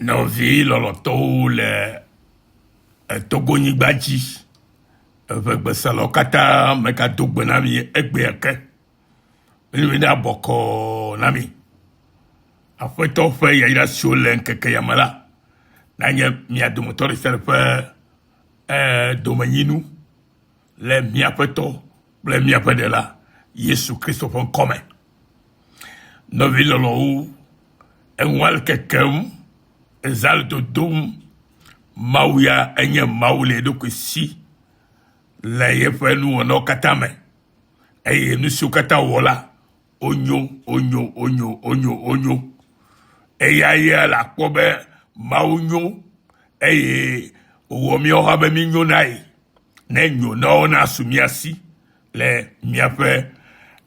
Nɔvi lɔlɔtɔwo le Togonyigba dzi, eʋegbeselawo katã megado gbe na mi egbea ke. Eye na bɔkɔɔ na mi. Aƒetɔ ƒe yayra siwo le ŋkeke ya me la nanye mia dometɔ ɖe sia ɖe ƒe eh, domenyinu le mía Aƒetɔ kple míaƒe Ɖela Yesu Kristo ƒe ŋkɔ me. Nɔvi lɔlɔ̃wo, eŋua le kekem, eza le dodom. Mawu ya enye Mawu le eɖokui si le yeƒe nuwɔnawo katã me eye nu siwo katã wòwɔ la, wonyo, wonyo, wonyo, wonyo, wonyo. Eya ye le akpɔ be Mawu nyo eye wòwɔ míawo hã be mínyo na ye. Ne nyo na wo nasu mía si le míaƒe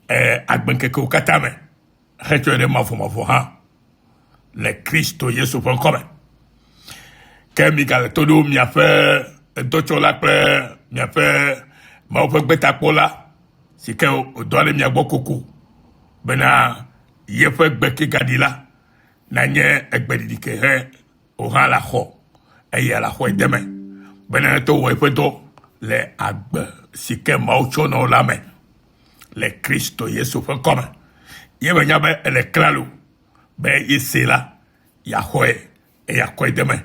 eh, agbeŋkekewo katã me hetsɔe ɖe mavɔmavɔ hã le Kristo Yesu ƒe ŋkɔ me. Ke migale to ɖo miaƒe dɔtsɔla kple miaƒe Mawu ƒe gbetakpɔla si ke wòdɔ ɖe mia gbɔ koko bena yeƒe gbe ke gaɖi la nanye egbeɖiɖi ke he wò hã la xɔ eye la xɔe de me bena ne to wɔ eƒe dɔ le agbe si ke Mawu tsɔ na wo la me le Kristo Yesu ƒe ŋkɔ me. Ye menya be ele klalo be yese la yeaxɔe eye akɔe de me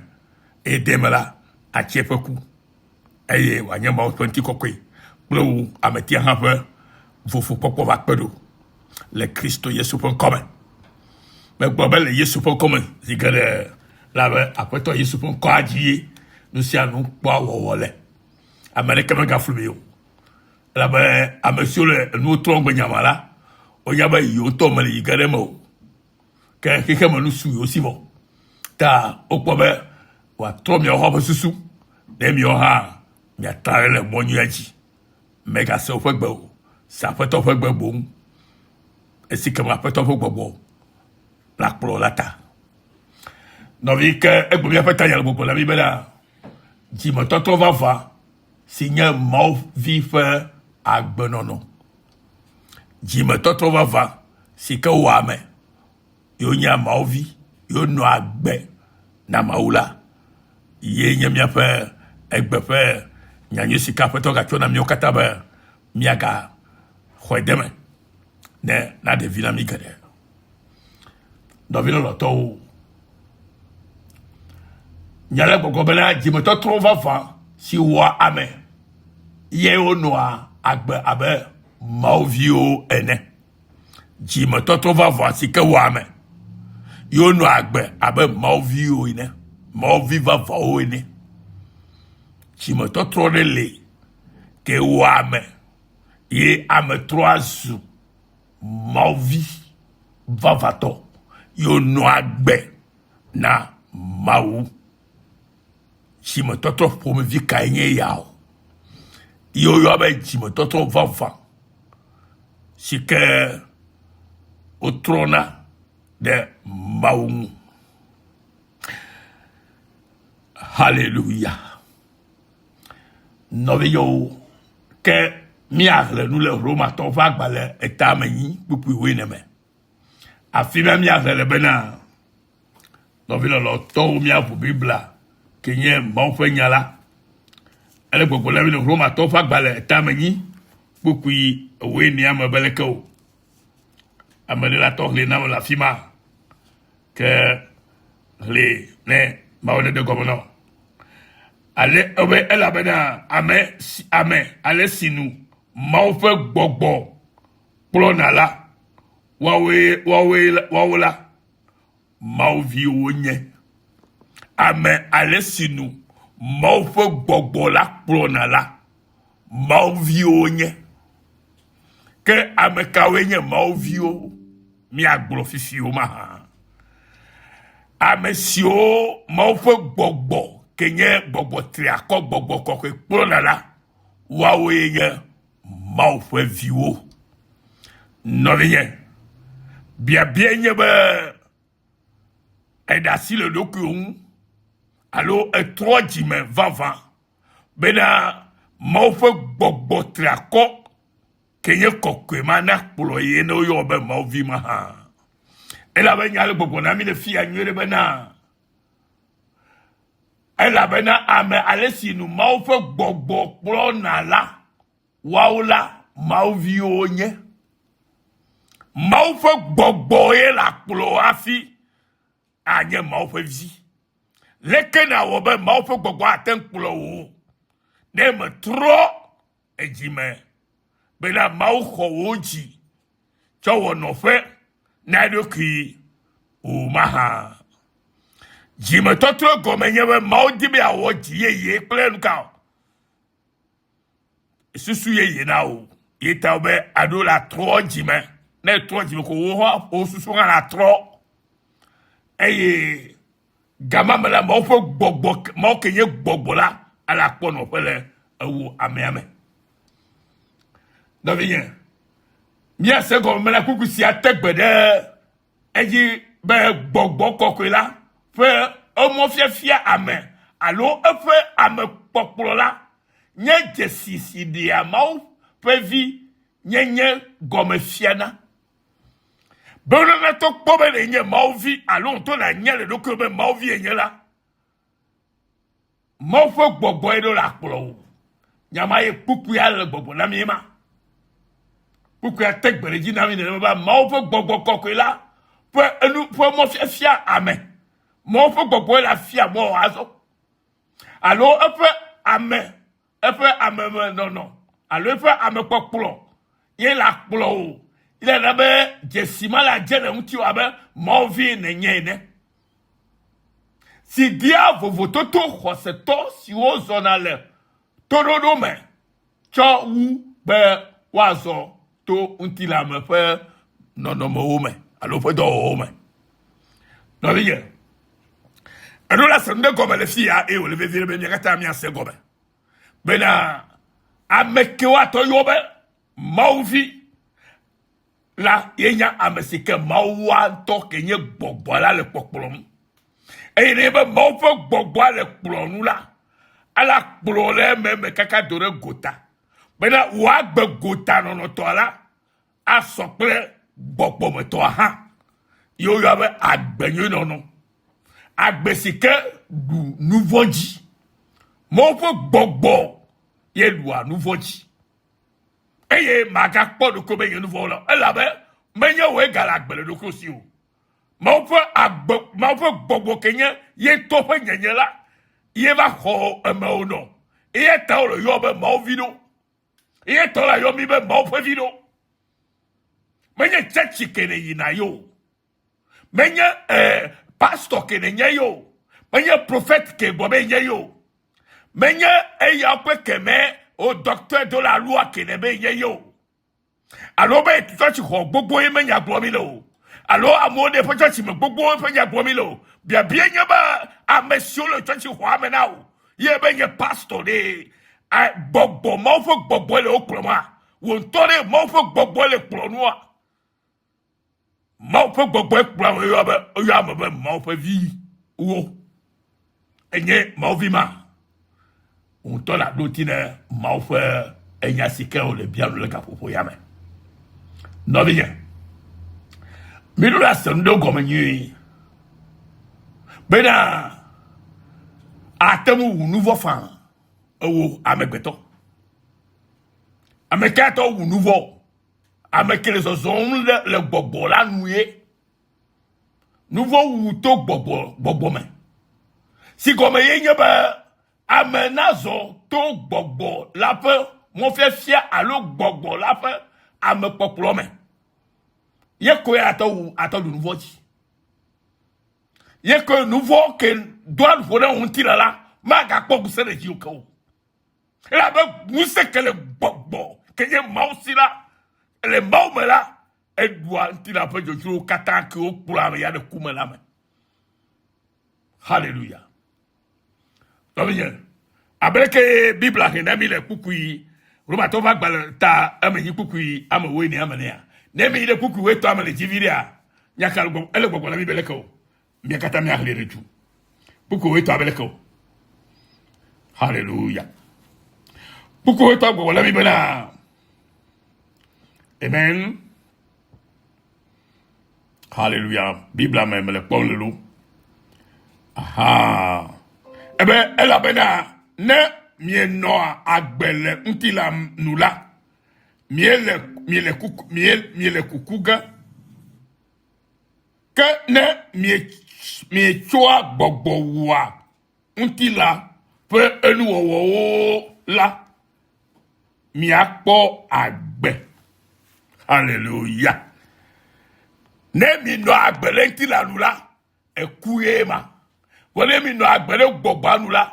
eye de me la atsi eƒe ku eye wòanye Mawu ƒe ŋutikɔkɔe kple wò ametia hã ƒe vovokpɔkpɔ va kpe ɖo le Kristo Yesu ƒe ŋkɔ me. Megblɔ be le Yesu ƒe ŋkɔ me zi geɖe la be Aƒetɔ Yesu ƒe ŋkɔa dzi ye nu sia nu kpɔa wɔwɔ le. Ame aɖeke megaflu mi o. Elabe ame siwo le enuwo trɔm gbe nyama la, wonya be yewo ŋutɔ mele yi ge ɖe eme o. Ke xexeme nu su yewo si vɔ. Ta wokpɔ be wòatrɔ miawo hã ƒe susu ne miawo hã miatra ɖe le mɔ nyuia dzi. Mègase woƒe gbe o, se Aƒetɔ ƒe gbe boŋ. Esi kema Aƒetɔ ƒe gbɔgbɔ la kplɔ la ta. Nɔvi ke egbe míaƒe tanya le gbɔgblɔ na mí bena dzimetɔtrɔ vavã si nye Mawu vi ƒe agbenɔnɔ. Dzimetɔtrɔ vavã si ke wɔa ame ye wonye Mawu vi ye wonɔa agbe na Mawu la ye nye míaƒe egbe ƒe nyanyui si ke Aƒetɔ gatsɔ na míawo katã be míagaxɔe de eme ne naɖe vi na mí geɖe. Nɔvi lɔlɔ̃tɔwo, nya la gbɔgblɔ bena dzimetɔtrɔ vavã si wɔa ame ye wonɔa agbe abe Mawu viwo ene. Dzimetɔtrɔ vavã si ke wɔa ame ye wonɔa agbe abe Mawu viwo ene, Mawu vi vavãwo ene. Dzimetɔtrɔ ɖe li ke wɔa ame ye ame trɔa zu Mawu vi vavãtɔ ye wonɔa agbe na Mawu. Dzimetɔtrɔ ƒomevi kae nye ya o? Ye woyɔ be dzimetɔtrɔ vavã si ke wotrɔna ɖe Mawu ŋu. Haleluya. Nɔvinyewo, ke míaxlẽ nu le Romatɔwo ƒe agbalẽ etame nyi kpukpui wuiene me. Afi ma míaxlẽ le bena, nɔvi lɔlɔ̃tɔwo míaʋu Biblia ke nye Mawu ƒe nya la. Ele gbɔgblɔ na mí le Romatɔwo ƒe agbalẽ etame nyi kpukpui wuienea me be leke o. Ame ɖe la tɔ xlẽ nam le afi ma ke xlẽ ne Mawu ɖeɖe gɔme nɔ. Ale ebe elabena ame si ame ale si nu Mawu ƒe gbɔgbɔ kplɔna la, woawoe woawoe woawo la Mawu viwo wonye. Ame ale si nu Mawu ƒe gbɔgbɔ la kplɔna la, Mawu viwo wonye. Ke ame kawoe nye Mawu viwo? Míagblɔ fifi wo mahã. Ame siwo Mawu ƒe gbɔgbɔ ke nye gbɔgbɔ triakɔ, gbɔgbɔ kɔkɔe kplɔna la, woawoe nye Mawu ƒe viwo. Nɔvinye, biabiae nye be èɖe asi le ɖokuiwò ŋu alo ètrɔ dzime vavã bena Mawu ƒe gbɔgbɔ triakɔ ke nye kɔkɔe ma nakplɔ ye ne woyɔ be Mawu vi mahã. Elabe nya le gbɔgblɔ na mí le fiya nyuie ɖe bena. Elabena ame ale si nu Mawu ƒe gbɔgbɔ kplɔna la, woawo la Mawu viwo wonye. Mawu ƒe gbɔgbɔ ye le akplɔ hafi anye Mawu ƒe vi. Leke nàwɔ be Mawu ƒe gbɔgbɔ ate ŋu kplɔ wò ne mètrɔ edzi me bena Mawu xɔ wò dzi tsɔ wɔ nɔƒe na eɖokui o mahã? Dzimetɔtrɔ gɔme nye be Mawu di be yeawɔ dzi yeye kple nuka o? Susu yeye na wò. Ye ta be aɖo la trɔ dzime. Ne etrɔ dzime ko wò hã wò susu hã la trɔ. Eye gama me la Mawu ƒe gbɔgbɔ Mawu ke nye gbɔgbɔ la ala kpɔ nɔƒe le ewo amea me. Nɔvinye, míase gɔme me la kuku sia te gbe ɖe edzi be gbɔgbɔ kɔkɔe la ƒe emɔfiafia ame alo eƒe amekpɔkplɔ la nye dzesi si ɖea Mawu ƒe vi nyenye gɔme fiana. Be wonana to kpɔ be nènye Mawu vi alo ŋutɔ nànya le ɖokuiwò be Mawu vi yenye la, Mawu ƒe gbɔgbɔe ɖo la kplɔ wò. Nya ma ye kpukpuia le gbɔgbɔ na mí ma. Kpukpuia te gbe ɖe edzi na mí nenema be Mawu ƒe gbɔgbɔ kɔkɔe la ƒe enu ƒe mɔfiafia ame. Mawu ƒe gbɔgbɔe la fia mɔ azɔ. Alo eƒe ame eƒe amemenɔnɔ alo eƒe amekpɔkplɔ ye le akplɔ wò ye le be dzesi ma le adze le ŋutiwò abe Mawu vi nènye ene. Si dia vovototo xɔsetɔ siwo zɔna le toɖoɖo me tsɔ wu be woazɔ to ŋutilãme ƒe nɔnɔmewo me alo ƒe dɔwɔwɔwo me. Nɔvinye, eɖo la se nu ɖe gɔme le fi ya eye wòle vevie be mía katã míase gɔme bena ame ke woatɔ yɔ be Mawu vi la ye nye ame si ke Mawua ŋutɔ ke nye gbɔgbɔ la le kpɔkplɔm. Eye ne be Mawu ƒe gbɔgbɔa le kplɔ nu la, ala kplɔ le ememe kaka do ɖe gota. Bena wò agbe gotanɔnɔtɔa la asɔ kple gbɔgbɔmetɔa hã. Ye woyɔa be agbe nyui nɔnɔ. Agbe si ke ɖu nuvɔ̃ dzi. Mawu ƒe gbɔgbɔ ye ɖua nuvɔ̃ dzi. Eye màgakpɔ ɖokuiwò be nye nuvɔ̃wɔla o, elabe menye wòe gale agbe le ɖokuiwò si o. Mawu ƒe agbe, Mawu ƒe gbɔgbɔ ke nye ye ŋutɔ ƒe nyenye la, ye va xɔ eme wònɔ. Eya ta wole yɔ be Mawu vi ɖo. Eya ta wole yɔ mí be Mawu ƒe vi ɖo. Menye tsɛtsi ke ne yina ye o. Menye eh, pastor ke ne nye ye o. Menye prophète ke gbɔ be nye ye o. Menye eya ƒe keme o docteur do la loi ke ne be nye ye o. Alo be tsɔtsi xɔ gbogbo ye me nya gblɔ mi le o. Alo amewo ɖe ƒe tsɔtsi me gbogbo ƒe nya gblɔ mi le o. Biabia nye be ame siwo le tsɔtsi xɔa me na o ye be nye pastor ɖe gbɔgbɔ Mawu ƒe gbɔgbɔ le wo kplɔma. Wò ŋutɔ ɖe Mawu ƒe gbɔgbɔ le kplɔ nua. Mawu ƒe gbɔgbɔe kplɔ ame yɔ be eyɔ ame be Mawu ƒe viwo. Enye Mawu vi ma. Ŋutɔ la ɖo ti ne Mawu ƒe enya si ke wòle bia nu le gaƒoƒo ya me. Nɔvinye, mi ɖo la se nu ɖe gɔme nyuie bena ate ŋu wu nu vɔ faa ewo amegbetɔ. Ame ka tɔ wu nu vɔ? Ame ke le zɔzɔm le, le gbɔgbɔ la nu ye. Nu vɔ̃ wuwu to gbɔgbɔ, gbɔgbɔ me. Si gɔme ye nye be ame nazɔ to gbɔgbɔ la ƒe mɔfiafia alo gbɔgbɔ la ƒe amekpɔkplɔ me. Ye koe atɔ wu atɔ ɖu nu vɔ̃ dzi. Ye koe nu vɔ̃ ke doa ƒo ɖe ŋutilã la magakpɔ ŋusẽ ɖe dziwò ke o. Elabe ŋusẽ ke le gbɔgbɔ ke nye Mawu si la, le Mawu me la, eɖua ŋutilã ƒe dzodzrowo katã kewo kplɔa ame ya ɖe ku me la me. Haleluya. Nɔvinye, abe leke Biblia he na mi le kpukpui Romatɔwo ƒe agbalẽ ta eme nyi kpukpui ame wo ene ame nea. Ne mi yi ɖe kpukpui woetɔ ame le dzi vi ɖea, nya ka ele gbɔgbɔ na mi be leke o. Mía katã míaxlẽe ɖe du. Kpukpui wuietɔ̃ abe leke o. Haleluya. Kpukpui wuietɔ̃ gbɔgbɔ le mi bena. Amen. Haleluya. Biblia me mele kpɔm le lo. Aha. Ebe elabena ne mienɔa agbe le ŋutilã nu la, miele miele kuku mie miele kuku ge. Ke ne mie mietsɔa gbɔgbɔ wua ŋutilã ƒe enuwɔwɔwo la, miakpɔ agbe. Haleluya. Ne minɔ agbe le ŋutilã nu la, eku ye ma. Vɔ ne minɔ agbe ɖe gbɔgbɔa nu la,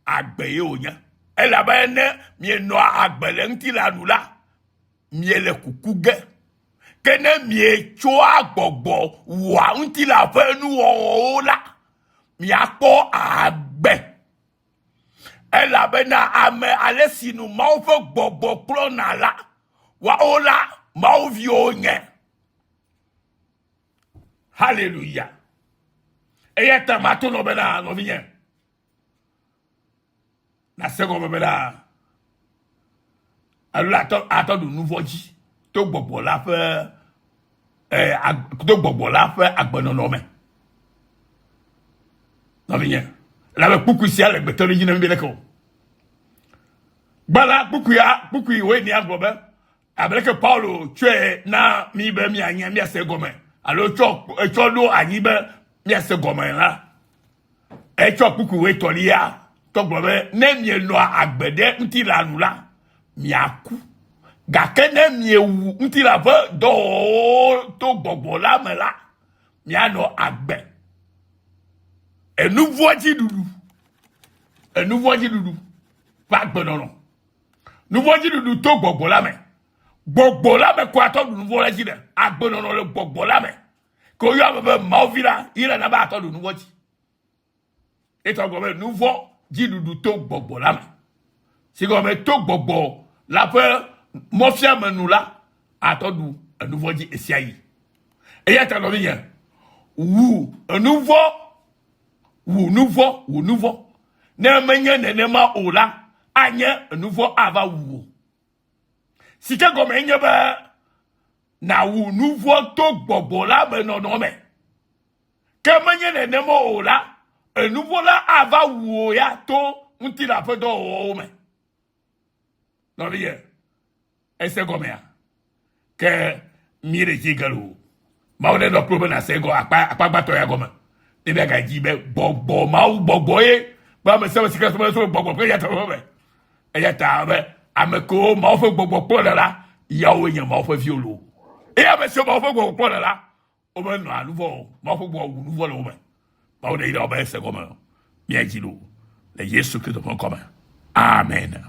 agbe ye wònye. Elabe ne mienɔ agbe le ŋutilã nu la, miele kuku ge. Ke ne mietsɔa gbɔgbɔ wɔa ŋutilã ƒe nuwɔwɔwo la, miakpɔ agbe. Elabena ame ale si nu Mawu ƒe gbɔgbɔ kplɔna la, woawo la Mawu viwo nye. Haleluya. Eya ta mato nɔ bena nɔvinye. Nase gɔme bena alo atɔ atɔ ɖu nuvɔ dzi to gbɔgbɔ la ƒe eh, to gbɔgbɔ la ƒe agbenɔnɔ me. Nɔvinye, elabe kpukpui sia le gbetɔ ɖe dzi na mi be leke o. Gbã la kpukpuia kpukpui woe nia gblɔ be Abe leke Paulo tsɔe na mí be míanya míase gɔme alo tsɔ etsɔ ɖo anyi be míase gɔme la, etsɔ kpukpui wuietɔ̃lia tɔ gblɔ be ne mienɔa agbe ɖe ŋutilã nu la, miaku. Gake ne miewu ŋutilã ƒe dɔwɔwɔwo to gbɔgbɔ la me la, mianɔ agbe. Enuvɔ̃ dzi ɖuɖu, enuvɔ̃ dzi ɖuɖu ƒe agbenɔnɔ. Nuvɔ̃ dzi ɖuɖu to gbɔgbɔ la me. Gbɔgbɔ la me koe atɔ ɖu nuvɔ̃ la dzi le. Agbenɔnɔ le gbɔgbɔ la me. Ke woyɔ ame be Mawu vi la, yi le na be atɔ ɖu nuvɔ̃ dzi. Etɔ gblɔ be nuvɔ̃ dzi ɖuɖu to gbɔgbɔ la me. Si gɔme to gbɔgbɔ la ƒe mɔfiame nu la, atɔ ɖu enuvɔ̃ dzi ɣesiaɣi. Eya ta nɔvinye, wu enuvɔ̃ wu nuvɔ̃, wu nuvɔ̃. Ne menye nenema o la, anye nuvɔ̃ ava wu wò. Si ke gɔme nye be nàwu nuvɔ̃ to gbɔgbɔ la me nɔnɔ me. Ke menye nenema o la, enuvɔ̃ la ava wu wò ya to ŋutilã ƒe dɔwɔwɔwo me. Nɔvinye, ese gɔmea? Ke mi ɖe dzi ge loo. Mawu ne nɔ kplo be nase gɔ akpa akpa gbãtɔ ya gɔme. Ne bia gadzi be gbɔgbɔ Mawu gbɔgbɔ ye be ame sia ame si ke sɔme sɔme gbɔgbɔ ƒe ya tɔ me. Eya ta be ame kewo Mawu ƒe gbɔgbɔ kplɔ ɖe la, yawoe nye Mawu ƒe viwo loo. Eye ame siwo Mawu ƒe gbɔgbɔ kplɔ ɖe la, Womenɔa nu vɔ̃ o. Mawu ƒe gbɔgbɔ wu nu vɔ̃ le wo me. Mawu ɖe yi ɖe wobe ese gɔme o. Mía dzi ɖo le Yesu Kristo ƒe ŋkɔ me. Amen.